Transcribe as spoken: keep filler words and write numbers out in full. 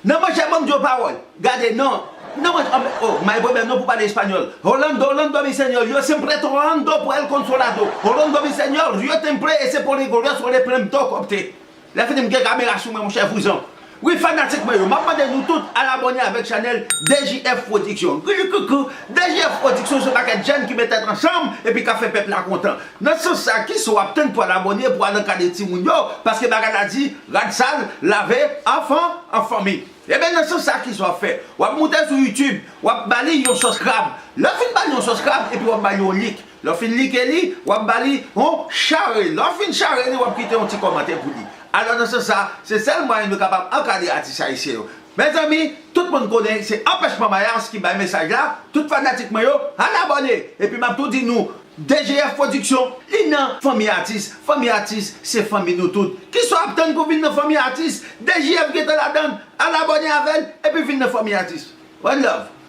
Nan manchè ban m di w pawòl. Gade non. Nan manchè, oh, may pwoblèm non pou pale espanyòl. Rolando, Rolando mi señor, yo siempre Rolando por el consolado. Rolando mi señor, yo siempre ese por el glorioso le plem to kopte. Lè fini m gen kamera sou mwen monchè vouzan. Wi fanatik mwen yo, m ap mande nou tout al abòne avèk chanèl D J F Production. Wi koukou, D J F Production se pakèt jèn ki met tèt ansanm epi k ap fè pèp la kontan. Nan sans sa, kisa w ap tann pou al abòne pou al ankadre timoun yo, paske bagay la di, rad sal, lave, anfan, an fanmi. Ebyen nan sans sa, kisa w ap fè? W ap moute sou YouTube, w ap ba li yon subscribe. Lè w fin ba li yon subscribe, epi w ap ba li yon like. Lè w fin like li, w ap ba li yon share. Lè w fin share li, w ap kite yon ti kòmantè pou li. Alò nan sans sa, se sèl mwayen nou kapab ankadre atis ayisyen yo. Mezanmi, tout moun konnen se Anpèchman Mayas ki bay mesaj la. Tout fanatik mwen yo, al abòne. Epi m ap tou di nou, D J F Production, li nan fanmi atis. Fanmi atis, se fanmi nou tout. Kisa w ap tann pou vin nan fanmi atis? D J F gentan ladann. Al abòne avè l, epi vin nan fanmi atis. One love.